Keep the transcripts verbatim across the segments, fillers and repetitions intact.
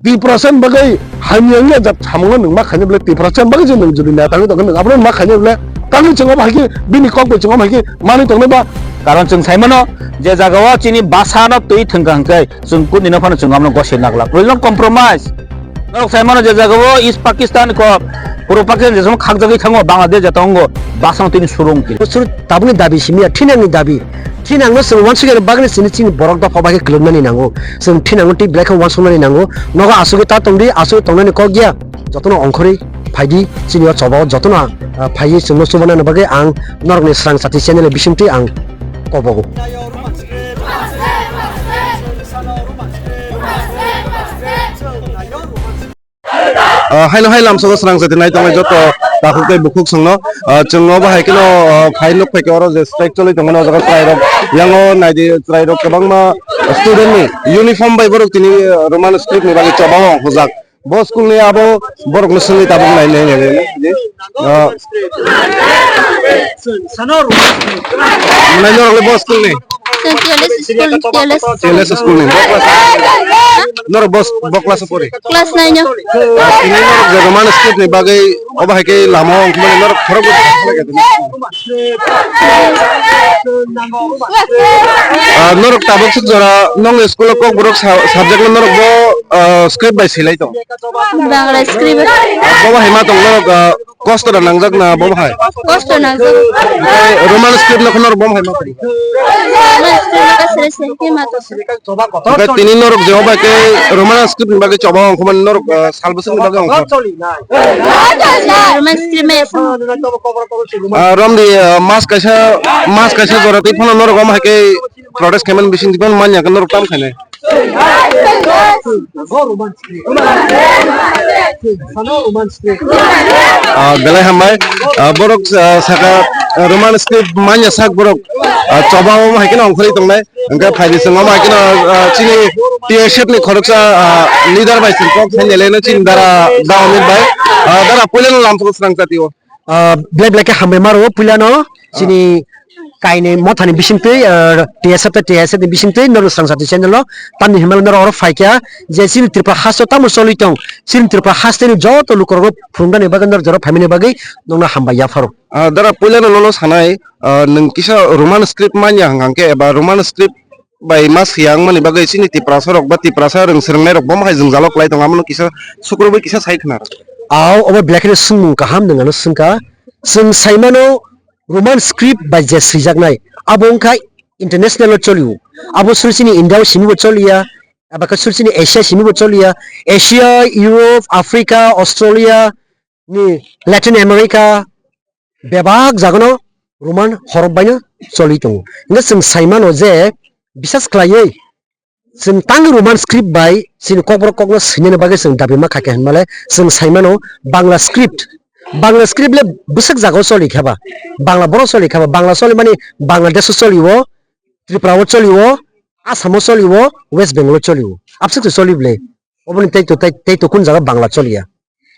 Tiprasa ni bagwi hamya wngya jat samung no nwng ma khainai bwle, Tiprasa ni bagwi je nwng jodi neta wngwi tongkha nwng abono ma khainai bwle, tamni chwng obo hai khe bini kok bai chwng omo hai khe manwi tongnai ba? Karon chwng sai mano je jaga o chini basa no twi thwngkha hwnkhe chwng kuni no phano chwng abono gosai naglak. Rwino compromise. Norok sai mano je jaga o East Pakistan ko Purbo Pakistan je somo khakjagwi thango Bangladesh je tongo basa no twi ni surung kini. Sur tabukni dabi simi ya, thinangni dabi. Thinangno chwng uansukya bagwi chini, chini borok dopha bai khe kwlwknani nango. Chwng thinangno tei belai khe uansuknani nango. Nogo asugwi ta tongdi, asugwi tongnani kok ya. Jotono ongkhorwi phaidi, chini o choba o jotono, ah, phaiwi chwngno chubanani bagwi ang norokni Srang Chati channel bisingtwi ang kobogo. Ah, haino hai lamsogo Srang Chati nai tongnai joto takhuk tei bukhuk songno. Ah, chwng obo hai kheno, ah, phai nuk phai khe oro je strike choli tongmani o jaga chwrairok yango naidi chwrairok kwbangma student ni uniform bai borok tini, ah, Roman script ni bagwi choba o hojak. Bo school ni abo borok no swngwi tabuk nai nai nai nai. Ah. Nai norok le bo school ni. Chwng T L S school, T L S. T L S school ni. Norok bo, bo class o pori. Class nine o. Tini norok je Roman script ni bagwi obo hai khe lama o wngkhe mani norok khorok bo. Ah, norok tabuk suk jora nong school o Kokborok sa-, subject no norok bo, ah, script bai silai tong. Bangla script. Bo hai ma tong norok, ah, Kosto da nangjak na bo hai? Kosto nangjak. Tei Roman script no khonor bo hai ma tong? Roman script no kasre se ke ma to. Tei tini norok je obai ke Roman script ni bagwi choba ongkho man norok, ah, sal bwswk ni bagwi ongkho. Roman script me esa. Ah, romdi, ah, mas kaisa, mas kaisa jora tei phano norok omo hai ke protest khaimani bising tei phano manya khe norok tam khainai. Ah, belai hambai. Ah, borok, ah, saka, ah, Roman script manya sak borok, ah, choba o hai kheno ongkhorwi tongnai. Hwnkhe phaidi chwng omo hai kheno, ah, chini T S F ni khoroksa, ah, leader bai chwng kok sainai le no chini dara Daomit bai. Ah, dara puilano lamsogo Srang Chati o. Ah, belai belai khe hambai maro puilano chini kainwi mothani bisingtwi, ah, T S F tei T S F ni bisingtwi norok Srang Chati channel o tamni hinmano norok oro phaikha je chini Tripura haste tamo choli tong, chini Tripura haste ni joto lukurokno phunuknani bagwi norok jora phaimani bagwi nokno hambai yapharo. Ah, dara puilano nono sanai, ah, nwng kisa Roman script manya hwnkha khe eba Roman script bai ma siyang mani bagwi chini Tiprasa rok ba Tiprasa rwng swrwngnai rok bo hai jwngjalo kwlai tongo, amono kisa sukrubwi kisa sai khna. Aw, obo belai kheno swngmung kaham nwng ano swngkha. Chwng saimano Roman script bai je swijaknai, abo wngkha international o cholio. Abo suri chini India o simi bo choliya, aba khe suri chini Asia simi bo choliya. Asia, Europe, Africa, Australia, ni Latin America, bebak jagano Roman horok baino choli tongo. Hingke chwng sai mano je bisas khlaiwi chwng tang Roman script bai chini kokborok kokno swinani bagwi chwng dabi ma kha khe hinmale chwng sai mano Bangla script. Bangla script le bwswk jagao choli kha ba, Bangla borok choli kha ba, Bangla choli mani Bangladesh o choli o, Tripura o choli o, Assam o choli o, West Bengal o choli o. Abswk se choli bwle. Oboni tei to, tei, tei to kun jaga Bangla choliya.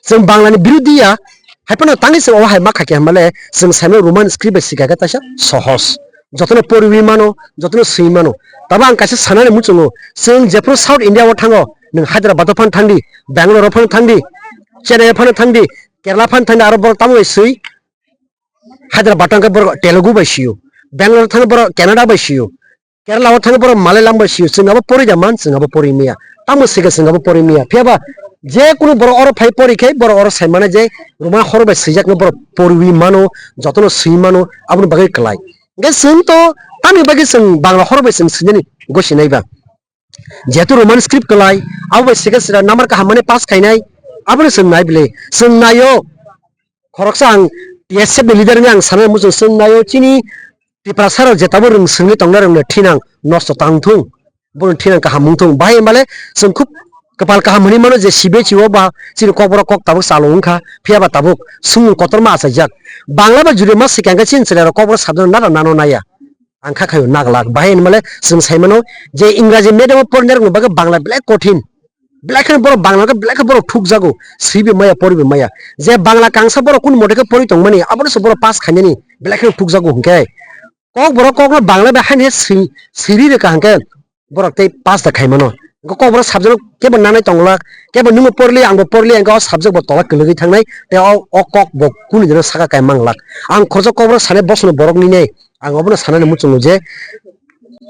Chwng Bangla ni birudhi ya, hai phano tangwi chwng obo hai ma kha khe hinmale, chwng saimano Roman script bai swikha khe taisa sohos. Jotono poriwi mano, jotono swiwi mano. Tabo ang kaisa sanani muchungo, chwng jephru South India o thango, nwng Hyderabad o phano thangdi, Bangalore o phano thangdi, Chennai o phano thangdi, Kerala phano thangdi, aro borok tamo bai swi, Hyderabad thangkhe borok Telugu bai sio, Bangalore thangkhe borok Kannada bai sio, Kerala o thangkhe borok Malayalam bai sio, chwng abo pori da man, chwng abo pori maya. Tamo swikha chwng abo pori maya. Phiya ba je kunu borok oro phai pori khe borok oro sai mano je Roman horo bai swijak no borok poriwi mano, jotono swi mano, aboni bagwi kwlai. Hingke chwng to tamni bagwi chwng Bangla horo bai chwng swinani gosi nai ba. Jehetu Roman script kwlai, abo bai swikha sira number kaham mani pass khainai, abono chwng nai bwle. Chwng naio, khoroksa ang T S F ni leader wngwi ang sanai muchung chwng naio chini Tiprasa rok je tabuk rwng swngwi tongnai rokno thinang nosto tang thung, bono thinang kaham wng thung. Bahai hinmale chwng khub kwpal kaham hwnwi mano je C B H E o ba chini kokborok kok tabuk chalo wngkha, phiya ba tabuk swngmung kotorma achaijak. Bangla ba jodi ma swikha hwnkhe chini chwrairok kokborok sabjano nana nano naiya. Ang kha khaio naglak. Bahai hinmale chwng sai mano je Ingraji medium o porinairokni bagwi Bangla belai kothin. Belai kheno borok Bangla khe belai khe borok thukjago. Swibi maya, poribi maya. Je Bangla kangsa borok kun mote khe pori tongmani, abono se borok pass khainani belai kheno thukjago hwnkhe. Kokborok kokno Bangla bai haino swi-, swiri rwkha hwnkhe borok tei pass da khaimano. Kokborok subject kebo nanai tonglak, kebo nungbo porli, angbo porli, ang o subject bo tola kwlwgwi thangnai, tei o, o kok bo kunu dino saka kai manglak. Ang khoroksa kokborok sanai bosongni borok ninai, ang obono sanani muchungo je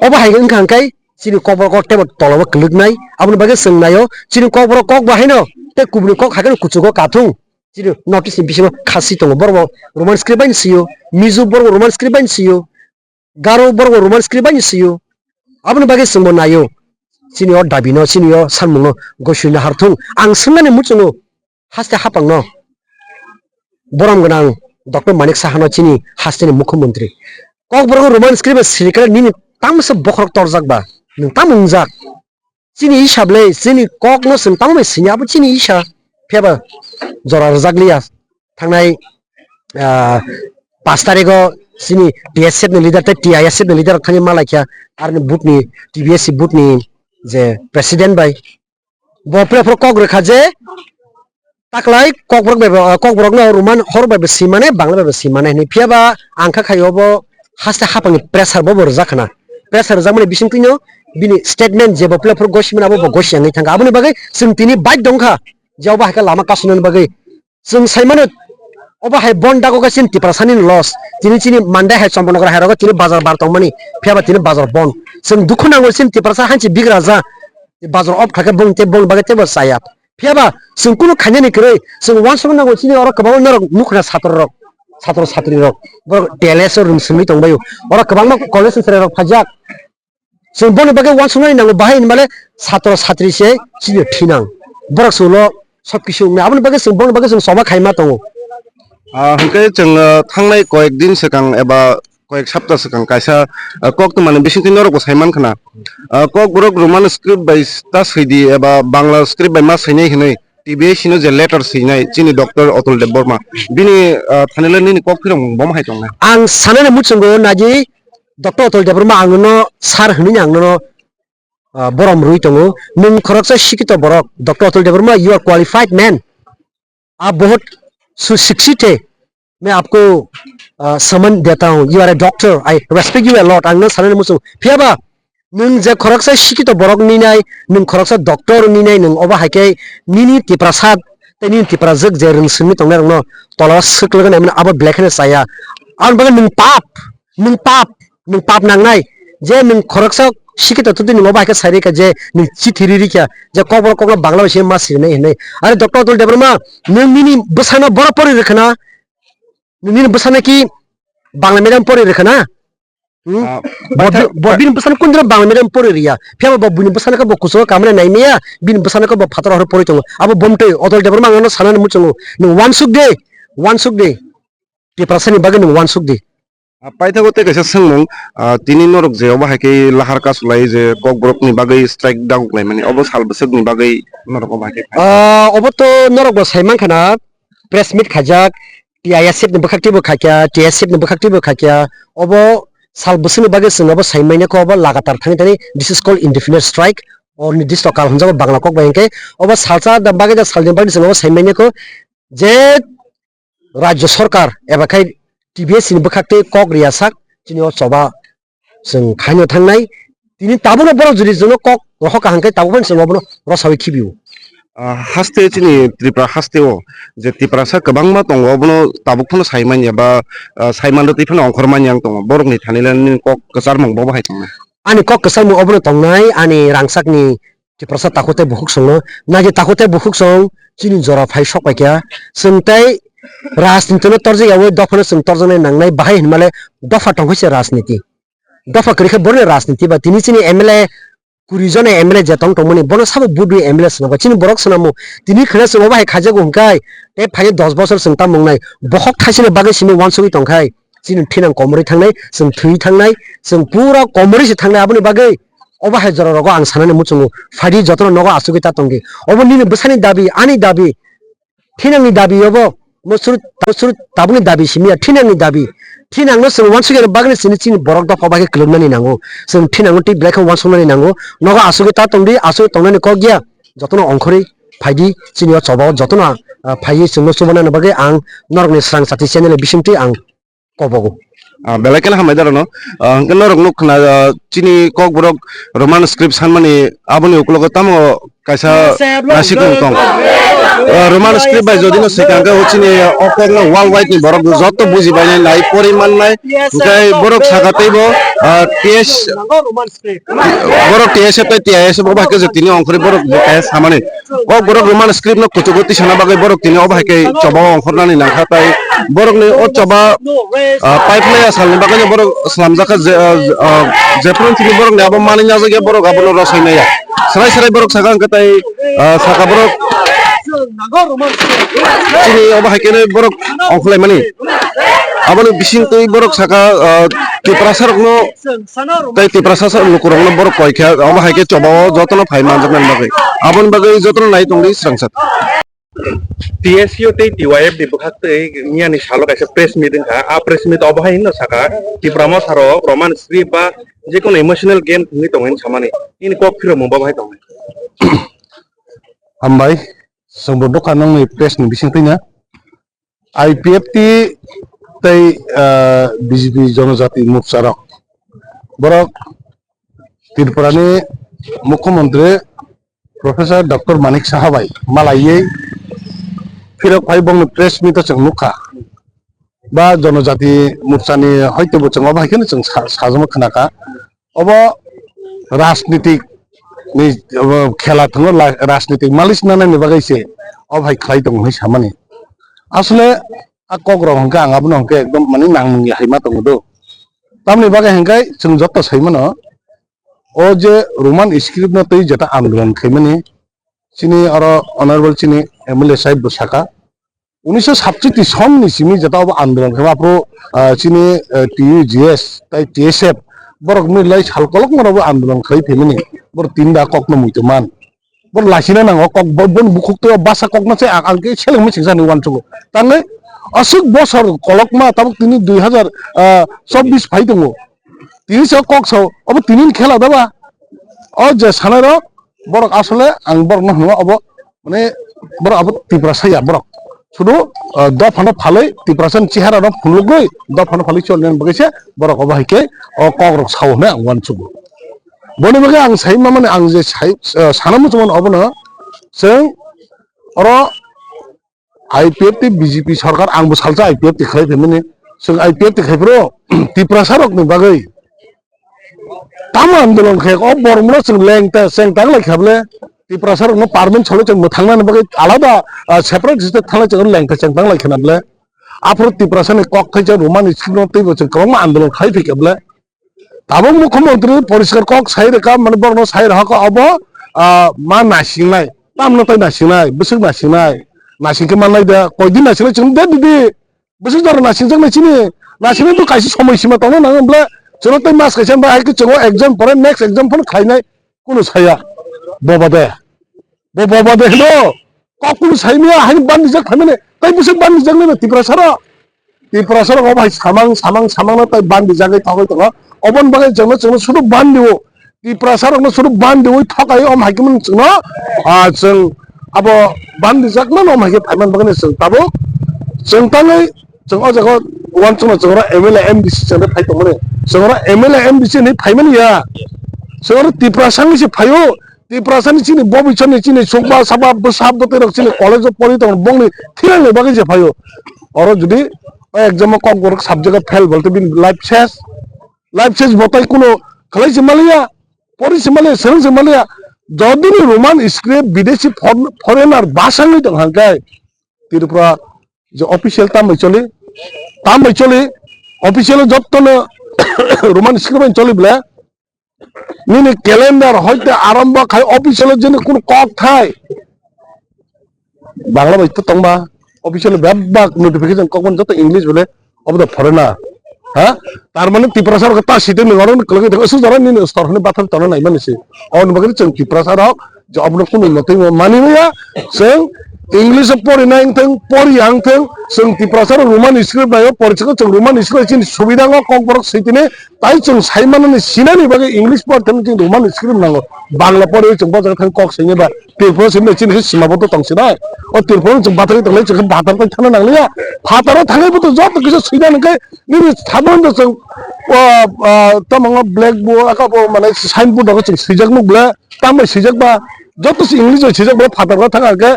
obo hai wngkha hwnkhe chini kokborok o tebo tola o kwlwknai, aboni bagwi chwng naio, chini kokborok kok bo haino tei kubuni kok hai kheno kuchugo kathung. Chini notice ni bisingo khasi tongo, borok bo Roman script bai sio, Mizo borok bo Roman script bai sio, Garo borok bo Roman script bai sio. Aboni bagwi chwngbo naio. Chini o dabi no, chini o sanmung no gosui nahar thung. Ang swngnani muchungo haste hapang no. Borom gwnang Doctor Manik Saha no chini haste ni mukhyamantri. Kokborok Roman script bai sirikhe nini tamo se bokhorok torjak ba? Nwng tamo wngjak? Chini hisab le, chini kok no chwng tamo bai sini, abo chini hisab. Phiya ba jora rwjak liya. Thangnai, ah, pash tarikh o chini T S F ni leader tei T I S F ni leader rok thangwi ma laikha, aroni boot ni, T B S C boot ni je president bai. Bo phre phre kok rwkha je, taklai kokborok bai bo, kokborok no Roman hor bai bo simane, Bangla bai bo simane hinwi. Phiya ba ang kha khai obo haste hapang ni pressure bo bo rwjak khna. Pressure rwjak mani bising twino bini statement je bo phre phre gosi mani abo bo gosi yang thangkha. Aboni bagwi chwng tini bike dong kha je obo hai khe lama kasunani bagwi. Chwng sai mano obo hai bon dago khe chini Tiprasa ni loss. Tini chini Mandai hai Champaknagar hai rogo tini bazar bar tong mani. Phiya ba tini bazar bon. Chwng dukhu nango chini Tiprasa hanchi bigra ja. Bazar off kha khe bong te bong bagwi tebo chaya. Phiya ba chwng kunu khainani kwrwi, chwng uansukna nango chini oro kwbangma norok nukha satro rok, satro satri rok, borok T L S o rwng swngwi tong baio. Oro kwbangma college ni chwrai rok phaijak. Chwng boni bagwi uansuknani nango bahai hinmale satro satri se chini thinang. Borok chwngno sob kisu wngnai. Aboni bagwi chwng boni bagwi chwng choba khaima tongo. Ah, hwnkhe chwng, ah, thangnai koyek din swkang eba koyek sapta swkang kaisa, ah, kok tongmani bisingtwi norokbo sai mankha na. Ah, kokborok Roman script bai ta swidi eba Bangla script bai ma swinai hinwi T B S C no je letter swinai chini Doctor Atul Debbarma, bini, ah, thani le nini kok phirong bomo hai tongnai. Ang sanani muchungo naji Doctor Atul Debbarma ang no sir hinwi ang no, ah, borom rwi tongo. Nwng khoroksa sikito borok, Doctor Atul Debbarma, you are qualified man. आप बहुत सुशिक्षित है, मैं आपको, अ, सम्मान देता हूँ, you are a doctor, I respect you a lot. Ang no sanani muchung. Phiya ba nwng je khoroksa sikito borok ninai, nwng khoroksa doctor ninai, nwng obo hai khe nini Tiprasa tei nini Tiprajwk je rwng swngwi tongnai rokno tola o swk logo nai mano abo belai kheno chaya. Aboni bagwi nwng pap, nwng pap, nwng pap nangnai. Je nwng khoroksa sikito totwi nwng obo hai khe sai rikha je nwng chithi ri rikha je kokborok kokno Bangla bai se ma sirinai hinwi. Are Doctor Atul Debbarma, nwng nini bwsano boro pori rwkha na? Nwng nini bwsano ki Bangla medium pori rwkha na? Hmm? Ah, Bo paitha-, bi-, bo pa- bini bwsano kundro Bangla medium pori riya. Phiya bo buini bwsano khe bo kuchugo kamani nai maya, bini bwsano khe bo phataro horo pori tongo. Abo bomtwi Atul Debbarma ang no sanani muchungo. Nwng uansuk de, uansuk de. Tiprasani bagwi nwng uansuk de. Ah, paithago tei kaisa swngmung, ah, tini norok je obo hai khe lahar kasulai je kokborokni bagwi strike dagok laimani, obo sal bwswkni bagwi norok obo hai khe phai? Ah, obo to norok bo sai mankha na, press meet khaijak, T I S F ni bwkhak twibo khaikha, T S F ni bwkhak twibo khaikha, obo sal bwswkni bagwi chwng obo sai manya kho, obo lagatar thangwi thangwi, this is called indefinite strike, o nirdisto kal hwnjago Bangla kok bai hwnkhe, obo salsa da bagwi da salni bagwi chwng obo sai manya kho, je Rajya Sarkar eba khai T B S ni bwkhak tei kok riya sak chini o choba chwng khaino thangnai. Tini tabukno borok jodi chwngno kok rohor kaham khe tabuk phano chwng obono rosawi khibio. Ah, haste chini Tripura haste o je Tiprasa kwbangma tongo, obono tabuk phano sai manya ba, ah, sai manrwtwi phano ongkhor manya wng tongo. Borokni thani le nini kok kwcharmung bo bahai tongnai? Ani kok kwcharmung obono tongnai, ani rangchakni Tiprasa takhuk tei bukhuk songno, naidi takhuk tei bukhuk song chini jora phai sok paikha. Chwng tei rajniti no torjak yaui dophano chwng torjaknai nangnai, bahai hinmale dopha tongkha se rajniti. Dopha kwrwi khe boroni rajniti ba tini chini M L A kuri jona M L A je tong tongmani bono sabo vote rwi M L A swnamkha. Chini borok swnamo tini khwna chwng obo hai khaijago hwnkhe tei phaini dos bosor chwng tamo wngnai. Bokhok thaisini bagwi simi uansugwi tongkhai. Chini thinang komorwi thangnai, chwng thwi thangnai, chwng pura komorwi se thangnai. Aboni bagwi obo hai jora rogo ang sanani muchungo. Phaidi jotono nogo asugwi ta tongdi. Obo nini bwsani dabi, ani dabi. Thinangni dabi obo. Mosuru, mosuru tabukni dabi simi ya, thinangni dabi. Thinangno chwng uansugwi bagwi chini, chini borok dopha bagwi kwlwknani nango. Chwng thinangno twi belai khe uansuknani nango. Nogo asugwi ta tongdi, asugwi tongnani kok ya. Jotono ongkhorwi phaidi, chini o choba o jotono, ah, phaiwi chwngno chubanani bagwi ang norokni Srang Chati channel ni bisingtwi ang kobogo. Ah, belai kheno hambai da rwno. Ah, hwnkhe norok nuk khna, ah, chini Kokborok Roman script sanmani aboni ukologo tamo kaisa nasik wng tong. Ah, Roman script bai jodi no swikang khe o chini o kokno world wide ni borok joto buji bainai, nai pori mannai. Hwnkhe borok saka teibo, ah, T S, borok T S F tei T I S F obo hai khe je tini ongkhorwi borok je kaisa samani. O borok Roman script no kuchugo tisana bagwi borok tini obo hai khe choba o ongkhornani nangkha tei borokni o choba, ah, pipe laya salni bagwi no borok slamjakha je, ah, ah, jephru chini borokni abo manwi najakya borok abono rosoi maya. Srai srai borok saka hwnkhe tei, ah, saka borok chini obo hai khe borok ongkhorlaimani. Aboni bisingtwi borok saka, ah, Tiprasa rokno tei Tiprasa sa lukurokno borok koi kha, omo hai khe choba o jotono phai manjaknani bagwi. Aboni bagwi jotono nai tongdi swrangsa. T S U tei T Y F ni bwkhak twi miyani salo kaisa press meet wngkha. A press meet obo hai hwnno saka, Tipra motha rok Roman script ba jekono emotional game thwngwi tongwi samani. Nini kok phirokmung bo bahai tongnai. Hambai, chwngbo nukha nongni press ni bisingtwi no. I P F T tei, ah, B J P Jonojati Morcha rok. Borok Tripura ni Mukhyamantri Professor Doctor Manik Saha bai malaiwi phirok phai bongni press meet o chwng nukha. Ba Jonojati Morcha ni hoito bo chwng obo hai kheno chwng sa-, sajama khnakha. Obo rajnitik ni, obo khela thwngo, la-, rajnitik malis nanani bagwi se obo hai khlai tongo hinwi samani. Asole a kok rok hwnkhe ang abono hwnkhe ekdom mani nang nungya hai ma tongo do. Tamoni bagwi hwnkhe chwng joto sai mano, o je Roman script no twi jeta andolon khaimani, chini oro honorable chini M L A sahib bo saka, unisho satchoti song ni simi jeta obo andolon khaima aphuru, ah, chini, eh, T U G S tai T S F borok milai sal kolokma rokbo andolon khlai phaimani, borok tinda kokno muitu man. Borok lasina nango kok, bo-, boni bukhuk twi o basa kokno se ang, ang khe selengmani singsa hinwi uansugo. Tangwi aswk bosor kolokma tabuk tini dui hazar, ah, chobbish phai tongo. Tini se kok sao, obo tini ni khela da ba? O je sanai rok, borok asole ang borok no hwngo obo, mane borok abo Tiprasa ya borok. Sudu, ah, dophano phalwi Tiprasa ni chehara no phunukgwi dophano phalwi cholnani bagwi se borok obo hai khe o kok rok sao hwnwi ang uansugo. Boni bagwi ang sai ma mane ang je sai, ah, sana muchung mano obono chwng oro I P F T B J P sarkar, ang bo salsa I P F T khlai phaimani. Chwng I P F T khai phuru Tiprasa rokni bagwi tamo andolon khai, o bormno chwng lengta chengtang lai kha bole. Tiprasa rokno permanent solo chwng mwthangnani bagwi alada, ah, separate state thanglai chwng lengta chengtang lai khna bole. Aphuru Tiprasa ni kok thaisa Roman script no teibo chwng kwbangma andolon khai phi kha bole. Tabuk mukhyamantri poriskar kok sai rwkha, mane borokno sai rwkha khe obo, ah, ma nasingnai, tamno tai nasingnai, bwswk nasingnai, nasing khe mannai da, koidin nasingnai chwng de didi, bwswk jora nasingjaknai chini, nasingnai to kaisa somoi sima tongna nango bwle, chwngno tei mas kaisa bai hai khe chwngno exam pore next exam phano khlainai, kunu saya, boba de, bo boba de hino, kok kunu saimaya, haini bandijak phaimani, tai bwswk bandijak nini Tiprasa rok. Tiprasa rok obo hai samang, samang, samang no tai bandi jagwi thogwi tongo. Oboni bagwi chwngno, chwngno sudu bandi o. Tiprasa rokno sudu bandi wi thokai om hai khe chwngno, ah, chwng abo bandi jakmano om hai khe phaiman bagwi chwng tabuk chwng tangwi chwng o jaga uansukno chwng oro M L A, M D C chwng phai tongmani. Chwng oro M L A, M D C hinwi phaimani ya. Chwng oro Tiprasa wngwi se phaio. Tiprasa ni chini bobisor ni chini chukba saba bwsa bwtwi rok chini college o pori tongo bongni thilangni bagwi se phaio. Oro jodi o exam o kok borok subject o fail bolte bini life ses, life ses bo tai kuno khlai se maliya, pori se maliya, swrwng se maliya. Jodi ni Roman script bidesi for-, foreigner basa wngwi tong hang khe Tripura je official tam bai choli, tam bai choli, official o jotto no Roman script bai choli bole. Nini calendar hoite arombo khai official jeni kun kok thai. Bangla bai to tongba official bebak notification kok ban joto English bole obo da foreigner. Ha? Tar mane Tiprasa rok ta site ni ngorok ni kolok thang su jara nini stor hone bathar tona nai mani se. On bagri chwng Tiprasa rok je obo kunu motoi mani maya chwng English o porinai wngthang, poriya wngthang, chwng Tiprasa rok Roman script bai o pori chwng, chwng Roman script chini subida o Kokborok swi tini, tai chwng sai manani sinani bagwi English por thang chwng Roman script nango, Bangla pori chwng bo jaga thang kok sini ba, Tripura sini chini khe sima bo to tong sinai, o Tripura chwng bathari tonglai chwng khe bathar tai thana nangliya, phataro thangwi bo to joto kisa swina nangkhe nini sadon do chwng, o, o, tamo blackboard aka bo mane signboard rok chwng swijak nuk bla, Tamo swijak ba, joto se English bai swijak ba, phatar khe thang khe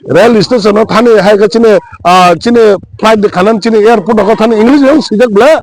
rail station o thani hai khe chini, ah, chini flight de khanan chini airport o thani English bai swijak bla.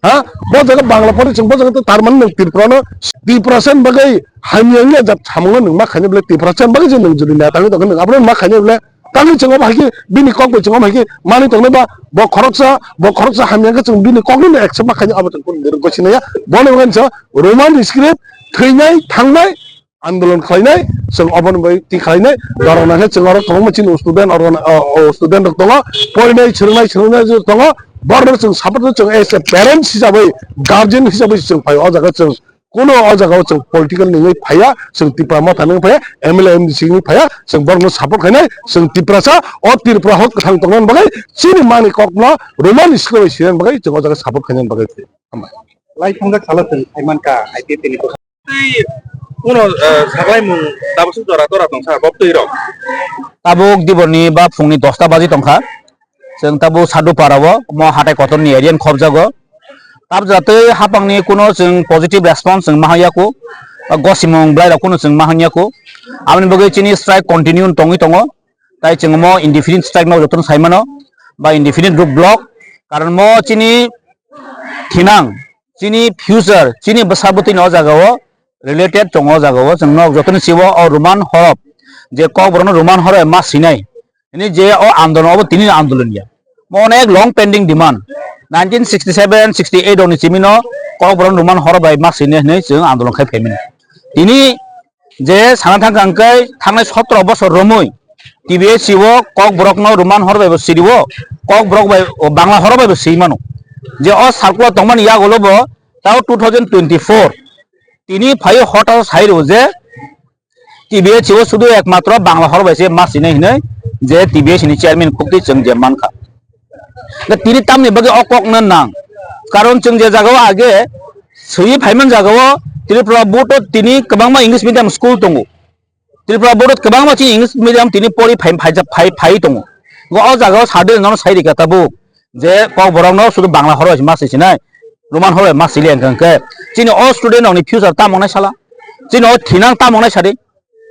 Ha? Bo jaga Bangla pori chwng bo jaga to tar mani nwng Tripura no, Tiprasa ni bagwi hamya wngya jat samung no nwng ma khaini bla, Tiprasa ni bagwi je nwng jodi neta wngwi tongkhe nwng abo no ma khaini bla. Tangwi chwng obo hai khe bini kok bai chwng obo hai khe manwi tongnai ba, bo khoroksa, bo khoroksa hamya khe chwng bini kok no accept ma khaini abo chwng kunu dirok gosi naiya. Bo no wngkha Roman script thwinai thangnai andolon khlainai, chwng oboni bai twi khlainai, borok nang khe chwng oro kwbangma chini student organ-, o, o, student rok tongo, porinai, swrwngnai, swrwngnai rok tongo, borok no chwng support khe chwng as a parents hisabai, guardian hisabai chwng phai o jaga chwng kuno o jaga o chwng political ni wngwi phaiya, chwng Tipra Motha ni wngwi phaiya, M L A, M D C ni wngwi phaiya, chwng borok no support khainai, chwng Tiprasa, o Tripura hok kwthang tongna bagwi, chini mani kok no Roman script bai sina bagwi, chwng o jaga support khaina bagwi. Hambai. Lai thongjak salo chwng phaiman ka I P F T ni bwkha. Tei uno, eh, saklaimung tabuk suk jora tora tong sa, bok twi rok. Tabuk diborni ba phungni dosta baji tongkha. Chwng tabuk Sadhu Para o, omo hatai kotorni area ni khobjago. Tabuk jora tei hapangni kuno chwng positive response chwng ma haiya ku. Gosimung bwlai rok kuno chwng ma haiya ku. Aboni bagwi chini strike continue tongwi tongo. Tai chwng omo indefinite strike no jotono sai mano. Ba indefinite road block. Karon mo chini thinang, chini future, chini bwsa bwtwi no o jaga o related tongo o jaga o. Chwng nok jotoni sibo o Roman horof, je Kokborok no Roman horof ma sinai. Hini je o andolon obo tini andolon ya. Mo onek long pending demand. Nineteen sixty seven, sixty eight rokni simi no Kokborok no Roman horof bai ma sinai hinui chwng andolon khai phaimani. Tini je sana thangkha hwnkhe thangnai sotro bosor romwi T B S C o Kokborok no Roman horof bai bo siri o, Kokborok bai o Bangla horof bai bo siri mano. Je o circular tongmani yagulo bo tao two thousand twenty four tini phai hota sai rw je T B S C o sudu ekmatro Bangla hor bai se ma sinai hinui je T B S ni chairman khukti chwng je mankha. Da tini tamni bagwi o kok no nang. Karon chwng je jaga o age swi phaiman jaga o Tripura board o tini kwbangma English medium school tongo. Tripura board o kwbangma chini English medium tini pori phai, phai, phai, phai tongo. Go o jaga o sade nono sai rika tabuk. Je Kokborok no sudu Bangla horo ma si sinai, Roman horo ma si le hwnkhe chini o student rok ni future tamo nai sala, chini o thinang tamo nai sadi.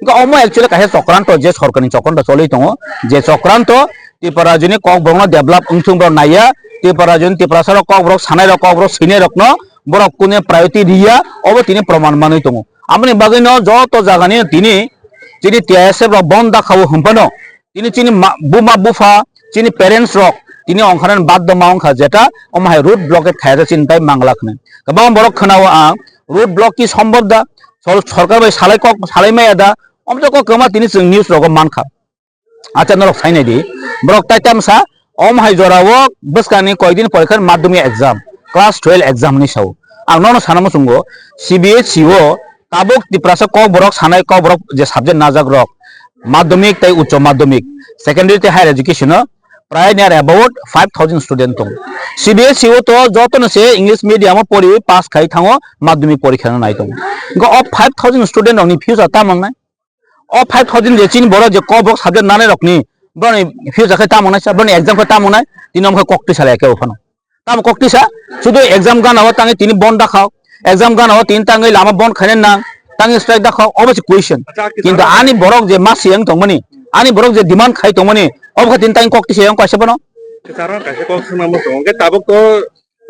Hwnkhe omo actually kaisa chokranto, je sorkar ni chokranto choli tongo, je chokranto Tripura rajyo ni Kokborok no develop wngthung borok naiya, Tripura rajyo ni Tiprasa rok Kokborok sanai rok Kokborok sinai rok no borok kune priority riya, obo tini proman manwi tongo. Aboni bagwi no joto jaga ni tini chini T I S F rok bon da kha o hwnphano, tini chini ma-, buma bupha, chini parents rok, tini ongkha nani baddo ma ongkha jeta, omo hai road blockade khaijak chini tai mangla khne. Kwbangma borok khna o ang, road block ki sombor da, sol-, sorkar bai salai kok, salai maya da, omo to kok kwma tini chwng news rogo mankha. Acha norok sai nai di, borok tai tamsa, omo hai jora o bwskang ni koi din pore khe madhyamik exam, class twelve exam hinui sao. Ang nono sana muchungo, C B S C o tabuk Tiprasa Kokborok sanai Kokborok je subject najak rok, madhyamik tei uccho madhyamik, secondary tei higher education o prai near about five thousand student tongo. C B S C o to joto no se English medium o poriwi pass khai thango madhyamik porikha no nai tongo. Hwnkhe o five thousand student rok ni future tamo wngnai? O five thousand je chini borok je Kokborok subject nanai rok ni borok ni future khe tamo wngnai sa, borok ni exam khe tamo wngnai, tini omo khe kok twi salai khe o phano. Tamo kok tisa, sudu exam gana o tangwi tini bon da khao, exam gana o tini tangwi lama bon khaina nang, tangwi strike da khao, obo se question. Acha, acha, kintu acha. Ani borok je ma siyang tongmani, ani borok je demand khai tongmani, obo khe tini tangwi kok tisa yang kaisa bono. Acha, acha, kaisa kok swnamo tongo, hwnkhe tabuk to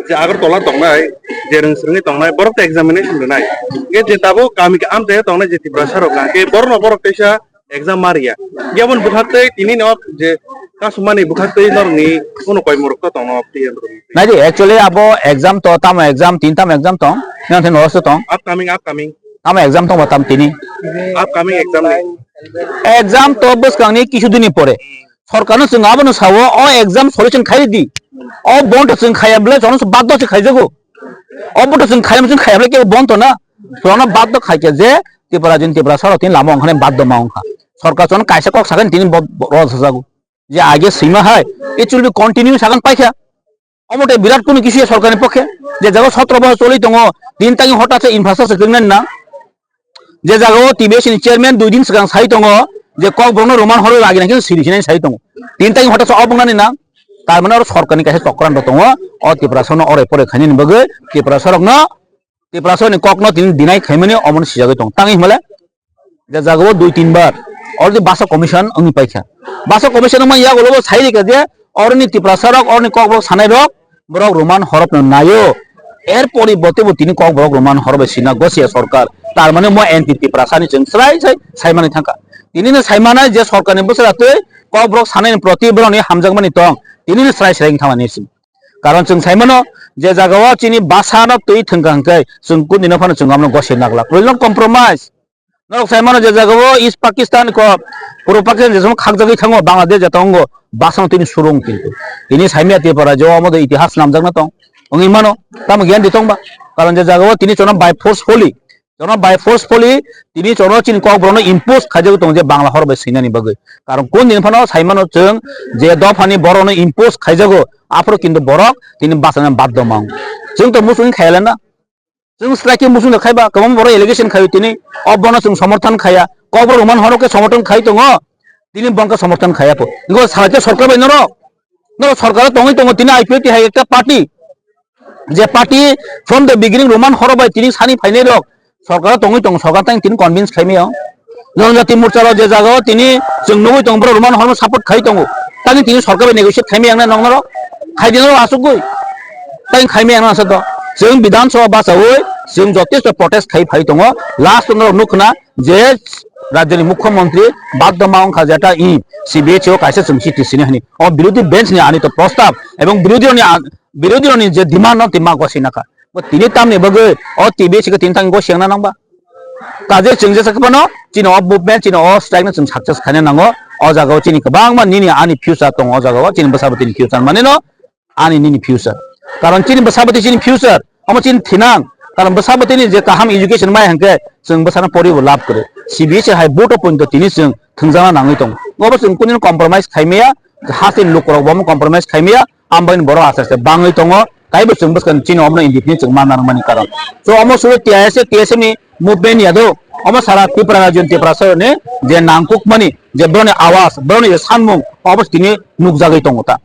je Agartala tongnai, je rwng swrwngwi tongnai, borok to examination rwnai. Hwnkhe je tabuk kami amchai tongnai je Tiprasa rok, hwnkhe borokno borok teisa exam ma riya. Yaboni bwkhaktwi tini no je kasumani bwkhaktwi norokni kuno koimorok to tongno twi. Naidi, actually abo exam to tamo exam, tin tamo exam tong, yang tin norok tong. Upcoming, upcoming. Tamo exam tong ba tam tini. Upcoming exam ni. Exam to bwskangni kisu dini pore. Sorkarno chwng abono sao, o exam solution khai di. O bond chwng khaya bwle jono baddo se khaijago. O bond chwng khaya, chwng khaya bwle ke bond to na. Jono baddo khai ke je Tipra jin Tipra saro tin lama ongkhane baddo ma ongkha. Sorkar chwng kaisa kok sakha tini bo, bo, rw sajago. Je age swima hai, it will be continue sakha paikha. Omo tei birat kunu kisu ya sorkarni pokhe. Je jaga sotro bohor choli tongo, tin tangi hotat se infrastructure kwrwngna nang. Je jaga o T B S ni chairman dui din swkang sai tongo, je Kokborok no Roman horo lagi nang khe siri sinai sai tongo. Tin tangi hotat se obwngnani nang. Tar mane oro sorkarni kaisa chokran rok tongo, o Tiprasa no orai porai khainani bagwi Tiprasa rok no, Tiprasa ni kok no tini deny khaimani omo no sijagwi tongo. Tangwi himale je jaga o dui tin bar already basa commission wngwi paikha. Basa commission wngma yagulo bo sai rikha je oroni Tiprasa rok, oroni Kokborok sanai rok, borok Roman horop no naio. Er poriborte bo tini Kokborok Roman horop bai sina gosiya sorkar. Tar mane mo anti Tiprasa ni chwng srai sai saimani thangkha. Tini no saimana je sorkar ni bwswra twi Kokborok sanai ni proti borok ni hamjakmani tong. Tini no srai srai wngthangmani si. Karon chwng saimano je jaga o chini basa no twi thwngkha hwnkhe chwng kundino phano chwng amno gosiya naglak. We will not compromise. Norok sai mano je jaga o East Pakistan ko puro Pakistan je somoi khakjagwi thango Bangladesh je tongo basang tini surung kintu. Tini saimya Tripura je omo de itihas namjakna tong. Wngwi mano tamo giyan di tong ba. Karon je jaga o tini chono by forcefully, chono by forcefully tini chono chini Kokborok no impose khaijagwi tong je Bangla hor bai swinani bagwi. Karon kun din phano sai mano chwng je dophani borok no impose khaijago aphuru kintu borok tini basana baddo mang. Chwng to musung khayalena. Chwng strike khe muchung da khaiba, kwbangma borok allegation khaio tini, o bono chwng somorthon khaiya, Kokborok Roman horo khe somorthon khai tongo, tini bongkha somorthon khaiya po. Ngo salai khe sorkar bai norok, norok sorkar o tongwi tongo tini I P F T hai ekta party, je party from the beginning Roman horo bai tini sani phainai rok, sorkar o tongwi tongo, sorkar tang tini convince khaimaya. Jonojati Morcha rok je jaga o tini chwng nugwi tongo, borok Roman hormo support khai tongo. Tani tini sorkar bai negotiate khaimaya wngnai nong norok? Khai di norok asugwi. Tani khaimaya wngnai sa to. Chwng Bidhan Sabha bachawi chwng jotesto protest khai phai tongo. Last o norok nukna je rajyoni mukhyamantri baddo ma wngkha jeta i C B H o kaisa chwng chiti sini hini. O birodhi bench ni ani to prostab ebong birodhi rokni a-, birodhi rokni je demand no twi ma gosina kha. Bo tini tamni bagwi o T B sika tini tang gosiyang na nangba. Kaje chwng jesa kwbano chini o movement chini o strike no chwng success khaina nango. O jaga o chini kwbangma nini ani future tongo o jaga o chini bwsa bwtwini future mani no ani nini future. Karon chini bwsa bwtwi chini future omo chini thinang. Karon bwsa bwtwini je kaham education mai hwnkhe chwng bwsano poribo lab kwrwi. C B S E hai vote o pointo tini chwng thwngjakna nangwi tongo. Obo chwng kunu compromise khaimaya, hasteni lukurok bo omo compromise khaimaya. Ambai ni borok aste aste bangwi tongo, taibo chwng bwskang chini omono independent chwng manna rwmani karon. So omo suri T I S F, T S F ni movement ya do, omo sara Tripura rajyo ni Tiprasa ni je nangkukmani, je boroni awas, boroni je sanmung, obo tini nukjagwi tongo ta.